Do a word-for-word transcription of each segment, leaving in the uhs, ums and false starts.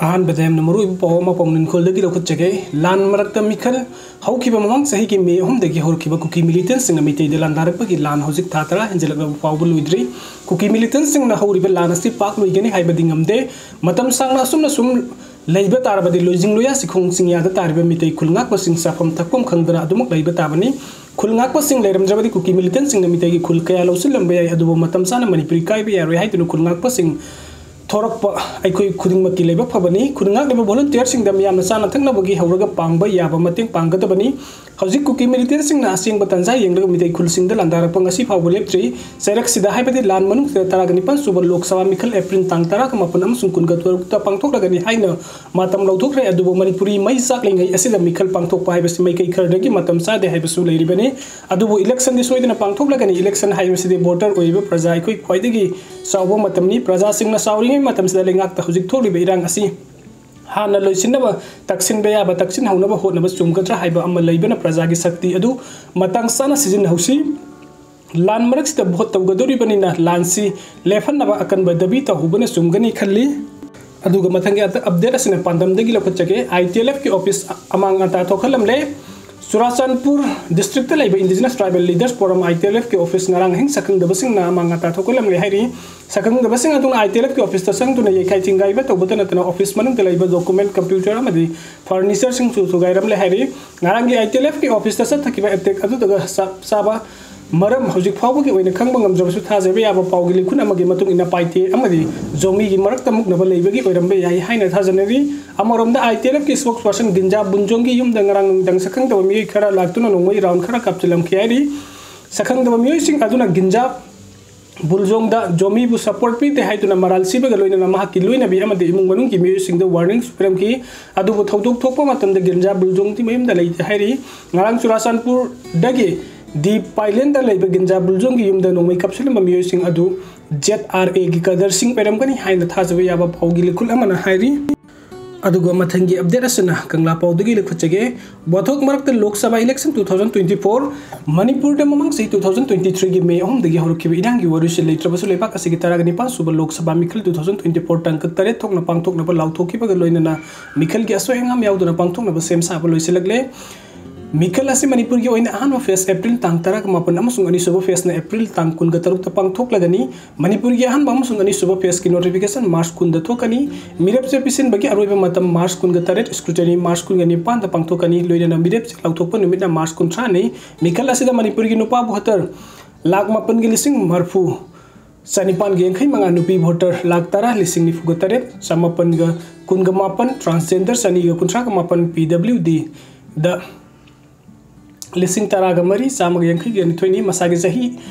ꯑꯍꯥꯟꯕꯗ ꯌꯥꯝꯅ ꯃꯔꯨꯑꯣꯏꯕ ꯄꯥꯎ ꯑꯃ ꯄꯥꯎꯅꯤꯡꯈꯣꯜꯗꯒꯤ ꯂꯧꯈꯠꯆꯒꯦ꯫ ꯂꯥꯟ ꯃꯔꯛꯇ ꯃꯤꯈꯜ꯫ ꯍꯧꯈꯤꯕ ꯃꯃꯥꯡ ꯆꯍꯤꯒꯤ ꯃꯦ ꯑꯍꯨꯝꯗꯒꯤ ꯍꯧꯔꯛꯈꯤꯕ ꯀꯨꯀꯤ ꯃꯤꯂꯤꯇꯦꯟꯁꯤꯡꯅ ꯃꯤꯇꯩꯗ ꯂꯥꯟꯗꯥꯔꯛꯄꯒꯤ ꯂꯥꯟ ꯍꯧꯖꯤꯛ ꯊꯥ ꯇꯔꯥ ꯍꯦꯟꯖꯜꯂꯛꯂꯕ ꯐꯥꯎꯕ ꯂꯣꯏꯗ꯭ꯔꯤ꯫ ꯀꯨꯀꯤ ꯃꯤꯂꯤꯇꯦꯟꯁꯤꯡꯅ ꯍꯧꯔꯤꯕ ꯂꯥꯟ ꯑꯁꯤ ꯄꯥꯛ ꯂꯣꯏꯒꯅꯤ ꯍꯥꯏꯕꯗꯤ ꯉꯝꯗꯦ꯫ ꯃꯇꯝ ꯁꯥꯡꯅ ꯑꯁꯨꯝꯅ ꯁꯨꯝ ꯂꯩꯕ ꯇꯥꯔꯕꯗꯤ ꯂꯣꯏꯖꯤꯡ ꯂꯣꯌꯥ ꯆꯤꯡꯈꯣꯡ ꯆꯤꯡꯌꯥꯗ ꯇꯥꯔꯤꯕ ꯃꯤꯇꯩ ꯈꯨꯜ ꯉꯥꯛꯄꯁꯤꯡ ꯆꯥꯐꯝ ꯊꯛꯐꯝ ꯈꯪꯗꯅ ꯑꯗꯨꯃꯛ ꯂꯩꯕ ꯇꯥꯕꯅꯤ꯫ ꯈꯨꯜ ꯉꯥꯛꯄꯁꯤꯡ ꯂꯩꯔꯝꯗ꯭ꯔꯕꯗꯤ ꯀꯨꯀꯤ ꯃꯤꯂꯤꯇꯦꯟꯁꯤꯡꯅ ꯃꯤꯇꯩꯒꯤ ꯈꯨꯜ ꯀꯌꯥ ꯂꯧꯁꯤꯜꯂꯝꯕ ꯌꯥꯏ, ꯑꯗꯨꯕꯨ ꯃꯇꯝ ꯆꯥꯅ ꯃꯅꯤꯄꯨꯔꯤ ꯀꯥꯏꯕ ꯌꯥꯔꯣꯏ ꯍꯥꯏꯗꯨꯅ ꯈꯨꯜ ꯉꯥꯛꯄꯁꯤꯡ ꯊꯣꯔꯛꯄ ꯑꯩꯈꯣꯏ ꯈꯨꯗꯤꯡꯃꯛꯀꯤ ꯂꯥꯏꯕꯛ ꯐꯕꯅꯤ꯫ ꯈꯨꯟ ꯉꯥꯛꯂꯤꯕ ꯚꯣꯂꯨꯟꯇꯤꯌꯔꯁꯤꯡꯗ ꯃꯤꯌꯥꯝꯅ ꯆꯥꯅ ꯊꯛꯅꯕꯒꯤ ꯍꯧꯔꯒ ꯄꯥꯡꯕ ꯌꯥꯕ ꯃꯇꯦꯡ ꯄꯥꯡꯒꯗꯕꯅꯤ꯫ ꯍꯧꯖꯤꯛ ꯀꯨꯀꯤ ꯃꯤꯂꯤꯇꯦꯟꯁꯤꯡꯅ ꯑꯁꯦꯡꯕ ꯇꯥꯟꯖꯥ ꯌꯦꯡꯂꯒ ꯃꯤꯇꯩ ꯈꯨꯜꯁꯤꯡꯗ ꯂꯥꯟꯗꯥꯔꯛꯄ ꯉꯁꯤ ꯐꯥꯎꯕ ꯂꯦꯞꯇ꯭ꯔꯤ꯫ ꯆꯩꯔꯛꯁꯤꯗ ꯍꯥꯏꯕꯗꯤ ꯂꯥꯟ ꯃꯅꯨꯡꯁꯤꯗ ꯇꯔꯥꯒ ꯅꯤꯄꯥꯟ ꯁꯨꯕ ꯂꯣꯛ ꯁꯚꯥ ꯃꯤꯈꯜ ꯑꯦꯄ꯭ꯔꯤꯜ ꯇꯥꯡ ꯇꯔꯥꯒ ꯃꯥꯄꯟ ꯑꯃꯁꯨꯡ ꯀꯨꯟꯒ ꯇꯔꯨꯛꯇ ꯄꯥꯡꯊꯣꯛꯂꯒꯅꯤ ꯍꯥꯏꯅ ꯃꯇꯝ ꯂꯧꯊꯣꯛꯈ꯭ꯔꯦ꯫ ꯑꯗꯨꯕꯨ ꯃꯅꯤꯄꯨꯔꯤ ꯃꯩ ꯆꯥꯛꯂꯤꯉꯩ ꯑꯁꯤꯗ ꯃꯤꯈꯜ ꯄꯥꯡꯊꯣꯛꯄ ꯍꯥꯏꯕꯁꯤ ꯃꯥꯏꯀꯩ ꯈꯔꯗꯒꯤ ꯃꯇꯝ ꯆꯥꯗꯦ ꯍꯥꯏꯕꯁꯨ ꯂꯩꯔꯤꯕꯅꯤ꯫ ꯑꯗꯨꯕꯨ ꯏꯂꯦꯛꯁꯟꯗꯤ ꯁꯣꯏꯗꯅ ꯄꯥꯡꯊꯣꯛꯂꯒꯅꯤ꯫ ꯏꯂꯦꯛꯁꯟ ꯍꯥꯏꯕꯁꯤꯗꯤ ꯚꯣꯇꯔ ꯑꯣꯏꯔꯤꯕ ꯄ꯭ꯔꯖꯥ ꯑꯩꯈꯣꯏ ꯈ꯭ꯋꯥꯏꯗꯒꯤ ꯆꯥꯎꯕ ꯃꯇꯝꯅꯤ꯫ ꯄ꯭ꯔꯖꯥꯁꯤꯡꯅ ꯆꯥꯎꯔꯤꯉꯩ ꯃꯇꯝꯁꯤꯗ ꯂꯩꯉꯥꯛꯇ ꯍꯧꯖꯤꯛ ꯊꯣꯛꯂꯤꯕ ꯏꯔꯥꯡ ꯑꯁꯤ ꯍꯥꯟꯅ ꯂꯣꯏꯁꯤꯟꯅꯕ, ꯇꯛꯁꯤꯟꯕ ꯌꯥꯕ ꯇꯛꯁꯤꯟꯍꯧꯅꯕ ꯍꯣꯠꯅꯕ ꯆꯨꯝꯒꯗ꯭ꯔꯥ ꯍꯥꯏꯕ ꯑꯃ ꯂꯩꯕꯅ ꯄ꯭ꯔꯖꯥꯒꯤ ꯁꯛꯇꯤ ꯑꯗꯨ ꯃꯇꯥꯡ ꯆꯥꯅ ꯁꯤꯖꯤꯟꯅꯍꯧꯁꯤ꯫ ꯂꯥꯟ ꯃꯔꯛꯁꯤꯗ ꯚꯣꯠ ꯇꯧꯒꯗꯧꯔꯤꯕꯅꯤꯅ ꯂꯥꯟꯁꯤ ꯂꯦꯞꯍꯟꯅꯕ ꯑꯀꯟꯕ ꯗꯥꯕꯤ ꯇꯧꯍꯧꯕꯅ ꯆꯨꯝꯒꯅꯤ ꯈꯜꯂꯤ꯫ ꯑꯗꯨꯒ ꯃꯊꯪꯒꯤ ꯑꯞꯗꯦꯠ ꯑꯁꯤꯅ ꯄꯥꯟꯗꯝꯗꯒꯤ ꯂꯧꯈꯠꯆꯒꯦ꯫ ꯑꯥꯏ ꯇꯤ ꯑꯦꯜ ꯑꯦꯐꯀꯤ ꯑꯣꯐꯤꯁ ꯑꯃꯥꯡ ꯑꯇꯥ ꯊꯣꯛꯍꯜꯂꯝꯂꯦ꯫ ꯆꯨꯔꯥꯆꯥꯟꯄꯨꯔ ꯗꯤꯁꯇ꯭ꯔꯤꯛꯇ ꯂꯩꯕ ꯏꯟꯗꯤꯖꯤꯅꯁ ꯇ꯭ꯔꯥꯏꯕꯦꯜ ꯂꯤꯗꯔꯁ ꯐꯣꯔꯝ, ꯑꯥꯏ ꯇꯤ ꯑꯦꯜ ꯑꯦꯐꯀꯤ ꯑꯣꯐꯤꯁ ꯉꯔꯥꯡ ꯑꯍꯤꯡ ꯁꯛꯈꯪꯗꯕꯁꯤꯡꯅ ꯑꯃꯥꯡ ꯑꯇꯥ ꯊꯣꯛꯍꯜꯂꯝꯂꯦ ꯍꯥꯏꯔꯤ꯫ ꯁꯛꯈꯪꯗꯕꯁꯤꯡ ꯑꯗꯨꯅ ꯑꯥꯏ ꯇꯤ ꯑꯦꯜ ꯑꯦꯐꯀꯤ ꯑꯣꯐꯤꯁꯇ ꯆꯪꯗꯨꯅ ꯌꯩꯈꯥꯏ ꯊꯤꯡꯒꯥꯏꯕ ꯇꯧꯕꯇ ꯅꯠꯇꯅ ꯑꯣꯐꯤꯁ ꯃꯅꯨꯡꯗ ꯂꯩꯕ ꯗꯣꯀꯨꯃꯦꯟ, ꯀꯝꯄ꯭ꯌꯨꯇꯔ ꯑꯃꯗꯤ ꯐꯔꯅꯤꯆꯔꯁꯤꯡꯁꯨ ꯊꯨꯒꯥꯏꯔꯝꯂꯦ ꯍꯥꯏꯔꯤ꯫ ꯉꯔꯥꯡꯒꯤ ꯑꯥꯏ ꯇꯤ ꯑꯦꯜ ꯑꯦꯐꯀꯤ ꯑꯣꯐꯤꯁꯇ ꯆꯠꯊꯈꯤꯕ ꯑꯦꯇꯦꯛ ꯑꯗꯨꯗꯒ ꯆꯞ ꯆꯥꯕ ꯃꯔꯝ ꯍꯧꯖꯤꯛ ꯐꯥꯎꯕꯒꯤ ꯑꯣꯏꯅ ꯈꯪꯕ ꯉꯝꯗ꯭ꯔꯕꯁꯨ ꯊꯥꯖꯕ ꯌꯥꯕ ꯄꯥꯎꯒꯤ ꯂꯤꯈꯨꯟ ꯑꯃꯒꯤ ꯃꯇꯨꯡ ꯏꯟꯅ ꯄꯥꯏꯇꯦ ꯑꯃꯗꯤ ꯖꯣꯃꯤꯒꯤ ꯃꯔꯛꯇ ꯃꯨꯛꯅꯕ ꯂꯩꯕꯒꯤ ꯑꯣꯏꯔꯝꯕ ꯌꯥꯏ ꯍꯥꯏꯅ ꯊꯥꯖꯅꯔꯤ꯫ ꯑꯃꯔꯣꯝꯗ ꯑꯥꯏ ꯇꯤ ꯑꯦꯜ ꯑꯦꯐꯀꯤ ꯁ꯭ꯄꯣꯛꯁ ꯄꯔꯁꯟ ꯒꯤꯟꯖꯥ ꯕꯨꯟꯖꯣꯡꯒꯤ ꯌꯨꯝꯗ ꯉꯔꯥꯡ ꯅꯨꯃꯤꯗꯥꯡ ꯁꯛꯈꯪꯗꯕ ꯃꯤꯑꯣꯏ ꯈꯔ ꯂꯥꯛꯇꯨꯅ ꯅꯣꯡꯃꯩ ꯔꯥꯎꯟ ꯈꯔ ꯀꯥꯞꯁꯤꯜꯂꯝꯈꯤ ꯍꯥꯏꯔꯤ꯫ ꯁꯛꯈꯪꯗꯕ ꯃꯤꯑꯣꯏꯁꯤꯡ ꯑꯗꯨꯅ ꯒꯤꯟꯖꯥ ꯕꯨꯜꯖꯣꯡꯗ ꯖꯣꯃꯤꯕꯨ ꯁꯄꯣꯔꯠ ꯄꯤꯗꯦ ꯍꯥꯏꯗꯨꯅ ꯃꯔꯥꯜ ꯁꯤꯕꯒ ꯂꯣꯏꯅꯅ ꯃꯍꯥꯛꯀꯤ ꯂꯣꯏꯅꯕꯤ ꯑꯃꯗꯤ ꯏꯃꯨꯡ ꯃꯅꯨꯡꯒꯤ ꯃꯤꯑꯣꯏꯁꯤꯡꯗ ꯋꯥꯔꯅꯤꯡꯁꯨ ꯄꯤꯔꯝꯈꯤ꯫ ꯑꯗꯨꯕꯨ ꯊꯧꯗꯣꯛ ꯊꯣꯛꯄ ꯃꯇꯝꯗ ꯒꯤꯟꯖꯥ ꯕꯨꯜꯖꯣꯡꯗꯤ ꯃꯌꯨꯝꯗ ꯂꯩꯇꯦ ꯍꯥꯏꯔꯤ꯫ ꯉꯔꯥꯡ ꯆꯨꯔꯥꯆꯥꯟꯄꯨꯔꯗꯒꯤ ꯗꯤ ꯄꯥꯏꯂꯦꯟꯗ ꯂꯩꯕ ꯒꯤꯟꯖꯥ ꯕꯨꯜꯖꯣꯡꯒꯤ ꯌꯨꯝꯗ ꯅꯣꯡꯃꯩ ꯀꯥꯞꯁꯤꯜꯂꯝꯕ ꯃꯤꯑꯣꯏꯁꯤꯡ ꯑꯗꯨ ꯖꯦꯠ ꯑꯥꯔ ꯑꯦꯒꯤ ꯀꯗꯔꯁꯤꯡ ꯑꯣꯏꯔꯝꯒꯅꯤ ꯍꯥꯏꯅ ꯊꯥꯖꯕ ꯌꯥꯕ ꯄꯥꯎꯒꯤ ꯂꯤꯈꯨꯜ ꯑꯃꯅ ꯍꯥꯏꯔꯤ꯫ ꯑꯗꯨꯒ ꯃꯊꯪꯒꯤ ꯑꯞꯗꯦꯠ ꯑꯁꯤꯅ ꯀꯪꯂꯥ ꯄꯥꯎꯗꯒꯤ ꯂꯧꯈꯠꯆꯒꯦ꯫ ꯋꯥꯊꯣꯛ ꯃꯔꯛꯇ Lok Sabha election two thousand twenty four. ꯃꯅꯤꯄꯨꯔꯗ ꯃꯃꯥꯡ ꯆꯍꯤ ꯇꯨ ꯊꯥꯎꯖꯟ ꯇ꯭ꯋꯦꯟꯇꯤ ꯊ꯭ꯔꯤꯒꯤ ꯃꯦ ꯑꯍꯨꯝꯗꯒꯤ ꯍꯧꯔꯛꯈꯤꯕ ꯏꯔꯥꯡꯒꯤ ꯋꯥꯔꯤꯁꯤ ꯂꯩꯇ꯭ꯔꯕꯁꯨ, ꯂꯩꯕꯥꯛ ꯑꯁꯤꯒꯤ ꯇꯔꯥꯒ ꯅꯤꯄꯥꯟ ꯁꯨꯕ ꯂꯣꯛ ꯁꯚꯥ ꯃꯤꯈꯜ ꯇꯨ ꯊꯥꯎꯖꯟ ꯇ꯭ꯋꯦꯟꯇꯤ ꯐꯣꯔ ꯇꯥꯡꯀꯛ ꯇꯔꯦꯠ ꯊꯣꯛꯅ ꯄꯥꯡꯊꯣꯛꯅꯕ ꯂꯥꯎꯊꯣꯛꯈꯤꯕꯒ ꯂꯣꯏꯅꯅ ꯃꯤꯈꯜꯒꯤ ꯑꯁꯣꯏ ꯑꯉꯥꯝ ꯌꯥꯎꯗꯅ ꯄꯥꯡꯊꯣꯛꯅꯕ ꯁꯦꯝ ꯁꯥꯕ ꯂꯣꯏꯁꯤꯜꯂꯛꯂꯦ꯫ ꯃꯤꯈꯜ ꯑꯁꯤ ꯃꯅꯤꯄꯨꯔꯒꯤ ꯑꯣꯏꯅ ꯑꯍꯥꯟꯕ ꯐꯦꯁ ꯑꯦꯄ꯭ꯔꯤꯜ ꯇꯥꯡ ꯇꯔꯥꯒ ꯃꯥꯄꯟ ꯑꯃꯁꯨꯡ ꯑꯅꯤꯁꯨꯕ ꯐꯦꯁꯅ ꯑꯦꯄ꯭ꯔꯤꯜ ꯇꯥꯡ ꯀꯨꯟꯒ ꯇꯔꯨꯛꯇ ꯄꯥꯡꯊꯣꯛꯂꯒꯅꯤ꯫ ꯃꯅꯤꯄꯨꯔꯒꯤ ꯑꯍꯥꯟꯕ ꯑꯃꯁꯨꯡ ꯑꯅꯤꯁꯨꯕ ꯐꯦꯁꯀꯤ ꯅꯣꯇꯤꯐꯤꯀꯦꯁꯟ ꯃꯥꯔꯆ ꯀꯨꯟꯗ ꯊꯣꯛꯀꯅꯤ꯫ ꯃꯤꯔꯦꯞꯆꯦ ꯄꯤꯁꯤꯟꯕꯒꯤ ꯑꯔꯣꯏꯕ ꯃꯇꯝ ꯃꯥꯔꯆ ꯀꯨꯟꯒ ꯇꯔꯦꯠ, ꯁ꯭ꯀ꯭ꯔꯨꯇꯤꯅꯤ ꯃꯥꯔꯆ ꯀꯨꯟꯒ ꯅꯤꯄꯥꯟꯗ ꯄꯥꯡꯊꯣꯛꯀꯅꯤ꯫ ꯂꯣꯏꯅꯅ ꯃꯤꯔꯦꯞꯆꯦ ꯂꯥꯎꯊꯣꯛꯄ ꯅꯨꯃꯤꯠꯅ ꯃꯥꯔꯆ ꯀꯨꯟꯊ꯭ꯔꯥꯅꯤ꯫ ꯃꯤꯈꯜ ꯑꯁꯤꯗ ꯃꯅꯤꯄꯨꯔꯒꯤ ꯅꯨꯄꯥ ꯚꯣꯇꯔ ꯂꯥꯈ ꯃꯥꯄꯟꯒꯤ ꯂꯤꯁꯤꯡ ꯃꯔꯐꯨ ꯆꯅꯤꯄꯥꯟꯒ ꯌꯥꯡꯈꯩ ꯃꯉꯥ, ꯅꯨꯄꯤ ꯚꯣꯇꯔ ꯂꯥꯈ ꯇꯔꯥ ꯂꯤꯁꯤꯡ ꯅꯤꯐꯨꯒ ꯇꯔꯦꯠ ꯆꯃꯥꯄꯟꯒ ꯀꯨꯟꯒ ꯃꯥꯄꯟ, ꯇ꯭ꯔꯥꯟꯁꯖꯦꯟꯗꯔ ꯆꯅꯤꯒ ꯀꯨꯟꯊ꯭ꯔꯥꯒ ꯃꯥꯄꯟ, ꯄꯤ ꯗꯕ꯭ꯂꯤꯎ ꯗꯤꯗ ꯂꯤꯁꯤꯡ ꯇꯔꯥꯒ ꯃꯔꯤ ꯆꯥꯝꯃꯒ ꯌꯥꯡꯈꯩꯒ ꯅꯤꯊꯣꯏꯅꯤ꯫ ꯃꯁꯥꯒꯤ ꯆꯍꯤ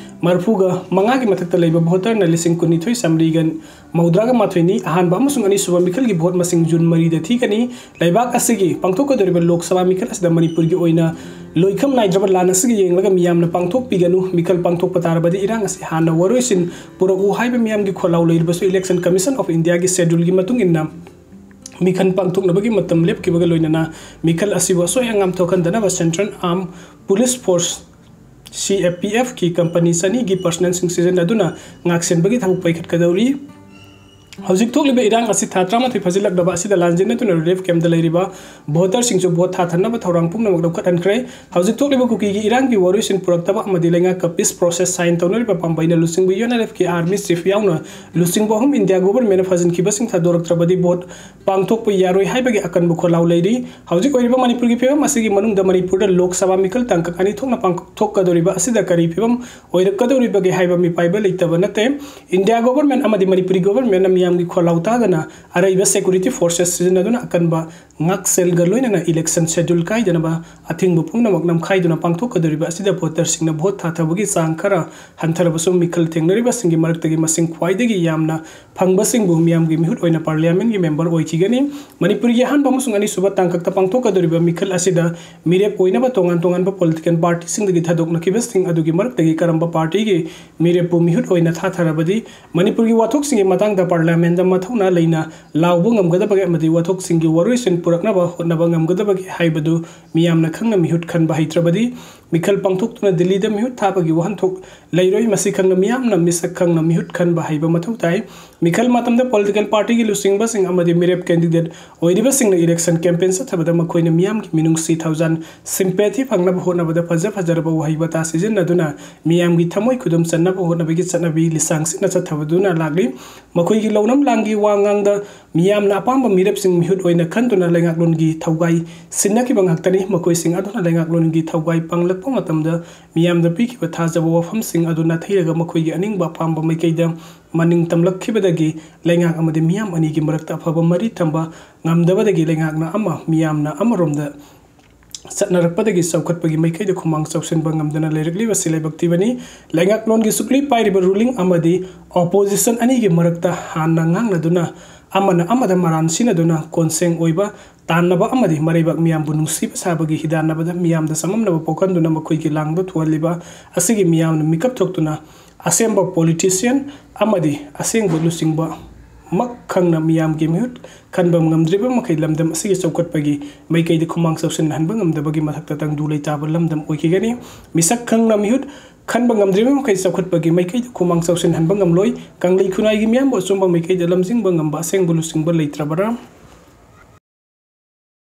ꯃꯔꯐꯨꯒ ꯃꯉꯥꯒꯤ ꯃꯊꯛꯇ ꯂꯩꯕ ꯚꯣꯇꯔꯅ ꯂꯤꯁꯤꯡ ꯀꯨꯟꯅꯤꯊꯣꯏ ꯆꯥꯃꯔꯤꯒ ꯃꯧꯗ꯭ꯔꯥꯒ ꯃꯥꯊꯣꯏꯅꯤ꯫ ꯑꯍꯥꯟꯕ ꯑꯃꯁꯨꯡ ꯑꯅꯤꯁꯨꯕ ꯃꯤꯈꯜꯒꯤ ꯚꯣꯠ ꯃꯁꯤꯡ ꯖꯨꯟ ꯃꯔꯤꯗ ꯊꯤꯒꯅꯤ꯫ ꯂꯩꯕꯥꯛ ꯑꯁꯤꯒꯤ ꯄꯥꯡꯊꯣꯛꯀꯗꯧꯔꯤꯕ ꯂꯣꯛ ꯁꯚꯥ ꯃꯤꯈꯜ ꯑꯁꯤꯗ ꯃꯅꯤꯄꯨꯔꯒꯤ ꯑꯣꯏꯅ ꯂꯣꯏꯈꯝ ꯅꯥꯏꯗ꯭ꯔꯕ ꯂꯥꯟ ꯑꯁꯤꯒꯤ ꯌꯦꯡꯂꯒ ꯃꯤꯌꯥꯝꯅ ꯄꯥꯡꯊꯣꯛꯄꯤꯒꯅꯨ꯫ ꯃꯤꯈꯜ ꯄꯥꯡꯊꯣꯛꯄ ꯇꯥꯔꯕꯗꯤ ꯏꯔꯥꯡ ꯑꯁꯤ ꯍꯥꯟꯅ ꯋꯥꯔꯣꯏꯁꯤꯟ ꯄꯨꯔꯛꯎ ꯍꯥꯏꯕ ꯃꯤꯌꯥꯝꯒꯤ ꯈꯣꯜꯂꯥꯎ ꯂꯩꯔꯕꯁꯨ, Election Commission of Indiaꯒꯤ schedule ꯒꯤ ꯃꯇꯨꯡ ꯏꯟꯅ ꯃꯤꯈꯜ ꯄꯥꯡꯊꯣꯛꯅꯕꯒꯤ ꯃꯇꯝ ꯂꯦꯞꯈꯤꯕꯒ ꯂꯣꯏꯅꯅ ꯃꯤꯈꯜ ꯑꯁꯤꯕꯨ ꯑꯁꯣꯏ ꯑꯉꯥꯝ ꯊꯣꯛꯍꯟꯗꯅꯕ Central Armed Police Force, C A P F ꯀꯤ company ꯆꯅꯤꯒꯤ personnel ꯁꯤꯡ ꯁꯤꯖꯤꯟꯅꯗꯨꯅ ꯉꯥꯛꯁꯦꯟꯕꯒꯤ ꯊꯕꯛ ꯄꯥꯏꯈꯠꯀꯗꯧꯔꯤ꯫ ꯍꯧꯖꯤꯛ ꯊꯣꯛꯂꯤꯕ ꯏꯔꯥꯡ ꯑꯁꯤ ꯊꯥ ꯇꯔꯥꯃꯥꯊꯣꯏ ꯐꯥꯖꯤꯜꯂꯛꯂꯕ ꯑꯁꯤꯗ ꯂꯥꯟꯖꯦꯟꯅꯗꯨꯅ relief camp ꯇ ꯂꯩꯔꯤꯕ ꯚꯣꯇꯔꯁꯤꯡꯁꯨ ꯚꯣꯠ ꯊꯥꯊꯅꯕ ꯊꯧꯔꯥꯡ ꯄꯨꯝꯅꯃꯛ ꯂꯧꯈꯠꯍꯟꯈ꯭ꯔꯦ꯫ ꯍꯧꯖꯤꯛ ꯊꯣꯛꯂꯤꯕ ꯀꯨꯀꯤꯒꯤ ꯏꯔꯥꯡꯒꯤ ꯋꯥꯔꯣꯏꯁꯤꯟ ꯄꯨꯔꯛꯇꯕ ꯑꯃꯗꯤ ꯂꯩꯉꯥꯛꯀ peace process sign ꯇꯧꯅꯔꯤꯕ ꯄꯥꯝꯕꯩꯅ ꯂꯨꯆꯤꯡꯕ U N L F ꯀꯤ army chief ꯌꯥꯎꯅ ꯂꯨꯆꯤꯡꯕ ꯑꯍꯨꯝ India government ꯅ ꯐꯥꯖꯤꯟꯈꯤꯕꯁꯤꯡ ꯊꯥꯗꯣꯔꯛꯇ꯭ꯔꯕꯗꯤ ꯚꯣꯠ ꯄꯥꯡꯊꯣꯛꯄ ꯌꯥꯔꯣꯏ ꯍꯥꯏꯕꯒꯤ ꯑꯀꯟꯕ ꯈꯣꯜꯂꯥꯎ ꯂꯩꯔꯤ꯫ ꯍꯧꯖꯤꯛ ꯑꯣꯏꯔꯤꯕ ꯃꯅꯤꯄꯨꯔꯒꯤ ꯐꯤꯕꯝ ꯑꯁꯤꯒꯤ ꯃꯅꯨꯡꯗ ꯃꯅꯤꯄꯨꯔꯗ ꯂꯣꯛ ꯁꯚꯥ ꯃꯤꯈꯜ ꯇꯥꯡꯀꯛ ꯑꯅꯤ ꯊꯣꯛꯅ ꯄꯥꯡꯊꯣꯛꯀꯗꯧꯔꯤꯕ ꯑꯁꯤꯗ ꯀꯔꯤ ꯐꯤꯕꯝ ꯑꯣꯏꯔꯛꯀꯗꯧꯔꯤꯕꯒꯦ ꯍꯥꯏꯕ ꯃꯤꯄꯥꯏꯕ ꯂꯩꯇꯕ ꯅꯠꯇꯦ꯫ India government ꯑꯃꯗꯤ ꯃꯅꯤꯄꯨꯔꯤ government ꯅ ꯃꯤꯌꯥꯝꯒꯤ ꯈꯣꯜꯂꯥꯎ ꯇꯥꯗꯅ ꯑꯔꯩꯕ security forces ꯁꯤꯖꯤꯟꯅꯗꯨꯅ ꯑꯀꯟꯕ ꯉꯥꯛꯁꯦꯜꯒ ꯂꯣꯏꯅꯅ election schedule ꯀꯥꯏꯗꯅꯕ ꯑꯊꯤꯡꯕ ꯄꯨꯝꯅꯃꯛ ꯅꯝꯈꯥꯏꯗꯨꯅ ꯄꯥꯡꯊꯣꯛꯀꯗꯧꯔꯤꯕ ꯑꯁꯤꯗ ꯚꯣꯇꯔꯁꯤꯡꯅ ꯚꯣꯠ ꯊꯥꯊꯕꯒꯤ ꯆꯥꯡ ꯈꯔ ꯍꯟꯊꯔꯕꯁꯨ, ꯃꯤꯈꯜ ꯊꯦꯡꯅꯔꯤꯕꯁꯤꯡꯒꯤ ꯃꯔꯛꯇꯒꯤ ꯃꯁꯤꯡ ꯈ꯭ꯋꯥꯏꯗꯒꯤ ꯌꯥꯝꯅ ꯐꯪꯕꯁꯤꯡꯕꯨ ꯃꯤꯌꯥꯝꯒꯤ ꯃꯤꯍꯨꯠ ꯑꯣꯏꯅ ꯄꯥꯔꯂꯤꯌꯥꯃꯦꯟꯒꯤ ꯃꯦꯝꯕꯔ ꯑꯣꯏꯈꯤꯒꯅꯤ꯫ ꯃꯅꯤꯄꯨꯔꯒꯤ ꯑꯍꯥꯟꯕ ꯑꯃꯁꯨꯡ ꯑꯅꯤꯁꯨꯕ ꯇꯥꯡꯀꯛꯇ ꯄꯥꯡꯊꯣꯛꯀꯗꯧꯔꯤꯕ ꯃꯤꯈꯜ ꯑꯁꯤꯗ ꯃꯤꯔꯦꯞ ꯑꯣꯏꯅꯕ ꯇꯣꯉꯥꯟ ꯇꯣꯉꯥꯟꯕ ꯄꯣꯂꯤꯇꯤꯀꯦꯜ ꯄꯥꯔꯇꯤꯁꯤꯡꯗꯒꯤ ꯊꯥꯗꯣꯛꯅꯈꯤꯕꯁꯤꯡ ꯑꯗꯨꯒꯤ ꯃꯔꯛꯇꯒꯤ ꯀꯔꯝꯕ ꯄꯥꯔꯇꯤꯒꯤ ꯃꯤꯔꯦꯞꯄꯨ ꯃꯤꯍꯨꯠ ꯑꯣꯏꯅ ꯊꯥꯊꯔꯕꯗꯤ ꯃꯅꯤꯄꯨꯔꯒꯤ ꯋꯥꯊꯣꯛꯁꯤꯡꯒꯤ ꯃꯇꯥꯡꯗ ꯄꯥꯔꯂꯤꯌꯥꯃꯦꯟꯗ ꯃꯊꯧꯅꯥ ꯂꯩꯅ ꯂꯥꯎꯕ ꯉꯝꯒꯗꯕꯒꯦ ꯑꯃꯗꯤ ꯋꯥꯊꯣꯛꯁꯤꯡꯒꯤ ꯋꯥꯔꯣꯏꯁꯤꯟ ꯄꯨꯔꯛꯅꯕ ꯍꯣꯠꯅꯕ ꯉꯝꯒꯗꯕꯒꯦ ꯍꯥꯏꯕꯗꯨ ꯃꯤꯌꯥꯝꯅ ꯈꯪꯅ ꯃꯤꯍꯨꯠ ꯈꯟꯕ ꯍꯩꯇ꯭ꯔꯕꯗꯤ ꯃꯤꯈꯜ ꯄꯥꯡꯊꯣꯛꯇꯨꯅ ꯗꯤꯜꯂꯤꯗ ꯃꯤꯍꯨꯠ ꯊꯥꯕꯒꯤ ꯋꯥꯍꯟꯊꯣꯛ ꯂꯩꯔꯣꯏ꯫ ꯃꯁꯤ ꯈꯪꯅ ꯃꯤꯌꯥꯝꯅ ꯃꯤꯁꯛ ꯈꯪꯅ ꯃꯤꯍꯨꯠ ꯈꯟꯕ ꯍꯩꯕ ꯃꯊꯧ ꯇꯥꯏ꯫ ꯃꯤꯈꯜ ꯃꯇꯝꯗ ꯄꯣꯂꯤꯇꯤꯀꯦꯜ ꯄꯥꯔꯇꯤꯒꯤ ꯂꯨꯆꯤꯡꯕꯁꯤꯡ ꯑꯃꯗꯤ ꯃꯤꯔꯦꯞ ꯀꯦꯟꯗꯤꯗꯦꯠ ꯑꯣꯏꯔꯤꯕꯁꯤꯡꯅ ꯏꯂꯦꯛꯁꯟ ꯀꯦꯝꯄꯦꯟ ꯆꯠꯊꯕꯗ ꯃꯈꯣꯏꯅ ꯃꯤꯌꯥꯝꯒꯤ ꯃꯤꯅꯨꯡꯁꯤ ꯊꯧꯖꯥꯟ, ꯁꯤꯝꯄꯦꯊꯤ ꯐꯪꯅꯕ ꯍꯣꯠꯅꯕꯗ ꯐꯖ ꯐꯖꯔꯕ ꯋꯥꯍꯩ ꯋꯥꯇꯥ ꯁꯤꯖꯤꯟꯅꯗꯨꯅ ꯃꯤꯌꯥꯝꯒꯤ ꯊꯃꯣꯏ ꯈꯨꯗꯨꯝ ꯆꯟꯅꯕ ꯍꯣꯠꯅꯕꯒꯤ ꯆꯠꯅꯕꯤ ꯂꯤꯁꯥꯡ ꯁꯤꯠꯅ ꯆꯠꯊꯕꯗꯨꯅ ꯂꯥꯛꯂꯤ꯫ ꯃꯈꯣꯏꯒꯤ ꯂꯧꯅꯝ ꯂꯥꯡꯒꯤ ꯋꯥ ꯉꯥꯡꯗ ꯃꯤꯌꯥꯝꯅ ꯑꯄꯥꯝꯕ ꯃꯤꯔꯦꯞꯁꯤꯡ ꯃꯤꯍꯨꯠ ꯑꯣꯏꯅ ꯈꯟꯗꯨꯅ ꯂꯩꯉꯥꯛꯂꯣꯟꯒꯤ ꯊꯧꯒꯥꯏ ꯁꯤꯟꯅꯈꯤꯕ ꯉꯥꯛꯇꯅꯤ꯫ ꯃꯈꯣꯏꯁꯤꯡ ꯑꯗꯨꯅ ꯂꯩꯉꯥꯛꯂꯣꯟꯒꯤ ꯊꯧꯒꯥꯏ ꯄꯥꯡꯂꯛꯄ ꯃꯇꯝꯗ ꯃꯤꯌꯥꯝꯗ ꯄꯤꯈꯤꯕ ꯊꯥꯖꯕ ꯋꯥꯐꯝꯁꯤꯡ ꯑꯗꯨ ꯅꯥꯊꯩꯔꯒ ꯃꯈꯣꯏꯒꯤ ꯑꯅꯤꯡꯕ ꯑꯄꯥꯝꯕ ꯃꯥꯏꯀꯩꯗ ꯃꯅꯤꯡ ꯇꯝꯂꯛꯈꯤꯕꯗꯒꯤ ꯂꯩꯉꯥꯛ ꯑꯃꯗꯤ ꯃꯤꯌꯥꯝ ꯑꯅꯤꯒꯤ ꯃꯔꯛꯇ ꯑꯐꯕ ꯃꯔꯤ ꯊꯝꯕ ꯉꯝꯗꯕꯗꯒꯤ ꯂꯩꯉꯥꯛꯅ ꯑꯃ ꯃꯤꯌꯥꯝꯅ ꯑꯃꯔꯣꯝꯗ ꯆꯠꯅꯔꯛꯄꯗꯒꯤ ꯆꯥꯎꯈꯠꯄꯒꯤ ꯃꯥꯏꯀꯩꯗ ꯈꯨꯃꯥꯡ ꯆꯥꯎꯁꯤꯟꯕ ꯉꯝꯗꯅ ꯂꯩꯔꯛꯂꯤꯕꯁꯤ ꯂꯥꯏꯕꯛ ꯊꯤꯕꯅꯤ꯫ ꯂꯩꯉꯥꯛꯂꯣꯟꯒꯤ ꯁꯨꯛꯂꯤ ꯄꯥꯏꯔꯤꯕ ꯔꯨꯂꯤꯡ ꯑꯃꯗꯤ ꯑꯣꯄꯣꯖꯤꯁꯟ ꯑꯅꯤꯒꯤ ꯃꯔꯛꯇ ꯍꯥꯟꯅ ꯉꯥꯡꯅꯗꯨꯅ ꯑꯃꯅ ꯑꯃꯗ ꯃꯔꯥꯟ ꯁꯤꯟꯅꯗꯨꯅ ꯀꯣꯟꯁꯦꯡ ꯑꯣꯏꯕ ꯇꯥꯟꯅꯕ ꯑꯃꯗꯤ ꯃꯔꯩꯕꯥꯛ ꯃꯤꯌꯥꯝꯕꯨ ꯅꯨꯡꯁꯤꯕ ꯁꯥꯕꯒꯤ ꯍꯤꯗꯥꯟꯅꯕꯗ ꯃꯤꯌꯥꯝꯗ ꯆꯃꯝꯅꯕ ꯄꯣꯛꯍꯟꯗꯨꯅ ꯃꯈꯣꯏꯒꯤ ꯂꯥꯡꯕ ꯊꯨꯍꯜꯂꯤꯕ ꯑꯁꯤꯒꯤ ꯃꯤꯌꯥꯝꯅ ꯃꯤꯀꯞ ꯊꯣꯛꯇꯨꯅ ꯑꯁꯦꯡꯕ ꯄꯣꯂꯤꯇꯤꯁꯤꯌꯟ ꯑꯃꯗꯤ ꯑꯁꯦꯡꯕ ꯂꯨꯆꯤꯡꯕ ꯃꯛ ꯈꯪꯅ ꯃꯤꯌꯥꯝꯒꯤ ꯃꯤꯍꯨꯠ ꯈꯟꯕ ꯉꯝꯗ꯭ꯔꯤꯕ ꯃꯈꯩ ꯂꯝꯗꯝ ꯑꯁꯤꯒꯤ ꯆꯥꯎꯈꯠꯄꯒꯤ ꯃꯥꯏꯀꯩꯗ ꯈꯨꯃꯥꯡ ꯆꯥꯎꯁꯤꯟꯍꯟꯕ ꯉꯝꯗꯕꯒꯤ ꯃꯊꯛꯇ ꯇꯪꯗꯨ ꯂꯩꯇꯥꯕ ꯂꯝꯗꯝ ꯑꯣꯏꯈꯤꯒꯅꯤ꯫ ꯃꯤꯁꯛ ꯈꯪꯅ ꯃꯤꯍꯨꯠ ꯈꯟꯕ ꯉꯝꯗ꯭ꯔꯤꯕ ꯃꯈꯩ ꯆꯥꯎꯈꯠꯄꯒꯤ ꯃꯥꯏꯀꯩꯗ ꯈꯨꯃꯥꯡ ꯆꯥꯎꯁꯤꯟꯍꯟꯕ ꯉꯝꯂꯣꯏ꯫ ꯀꯪꯂꯩ ꯈꯨꯟꯅꯥꯏꯒꯤ ꯃꯤꯌꯥꯝꯕꯨ ꯑꯆꯨꯝꯕ ꯃꯥꯏꯀꯩꯗ ꯂꯝꯖꯤꯡꯕ ꯉꯝꯕ ꯑꯁꯦꯡꯕ ꯂꯨꯆꯤꯡꯕ ꯂꯩꯇ꯭ꯔꯕꯔꯥ?